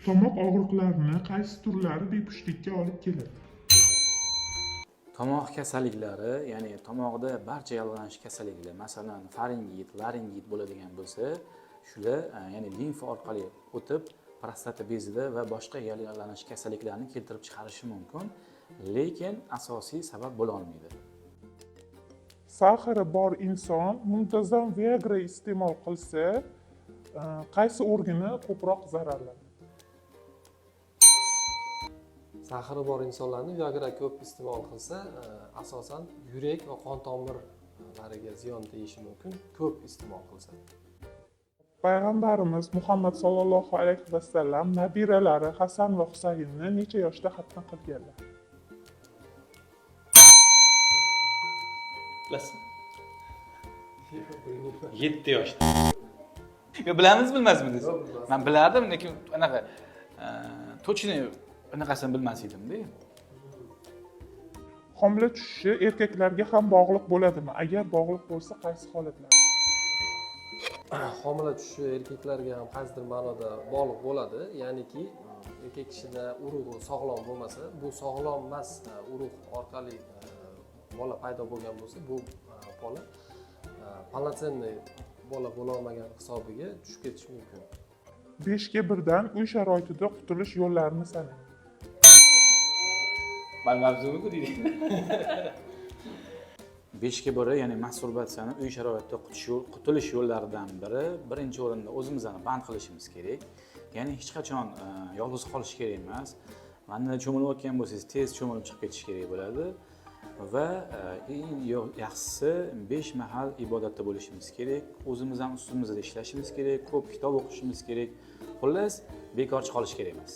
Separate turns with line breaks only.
Tomoq og'riqlarini qaysi turlari bepushtlikka olib keladi?
Tomoq kasalliklari, ya'ni tomoqda barcha yallig'lanish kasalliklari, masalan, faringit, laringit bo'ladigan bo'lsa, shular ya'ni limfa orqali o'tib prostata bezida va boshqa yallig'lanish kasalliklarini keltirib chiqarishi mumkin, lekin asosiy sabab bo'la olmaydi.
Сахар i bor inson muntazam Viagra iste'mol qilsa, qaysi organi ko'proq zararlanadi?
Сахар i bor insonlarni Viagra ko'p iste'mol qilsa, asosan yurak va qon tomirlariga ziyon tegishi mumkin ko'p iste'mol qilsa.
Payg'ambarimiz Muhammad sollallohu alayhi vasallam nabiralari Hasan va Husaynni necha yoshda xatna qilganlar?
Bilasizmi? 7 yoshda. Yo, bilamiz, bilmasmidingiz?
Yo'q, bilmasdim.
Man bilardim, lekin anaqa точно anaqasini bilmas edimda.
Homila tushishi erkaklarga ham bog'liq bo'ladimi? Agar bog'liq bo'lsa, qaysi holatlarda?
Homila tushishi erkaklarga ham qaysidir ma'noda bog'liq bo'ladi, ya'niki erkak kishida urug'i sog'lom bo'lmasa, bu sog'lom emas urug' orqali bola paydo bo'lgan bo'lsa, bu bola полноценный bola bo'lolmagan hisobiga tushib ketishi mumkin.
5ga 1dan uy sharoitida qutulish yo'llarini sanang.
Man mavzumiku deydi.
5ga 1, ya'ni masturbatsiyani uy sharoitida qutulish yo'llaridan biri, birinchi o'rinda o'zimizni band qilishimiz kerak. Ya'ni hech qachon yolg'iz qolish kerak emas. Vannada cho'milayotgan bo'lsangiz, tez cho'milib chiqib ketish kerak bo'ladi. Va eng yaxshisi 5 mahal ibodatda bo'lishimiz kerak, o'zimiz ham ustimizda ishlashimiz kerak, ko'p kitob o'qishimiz kerak. Xullas, bekorchi qolish kerak emas.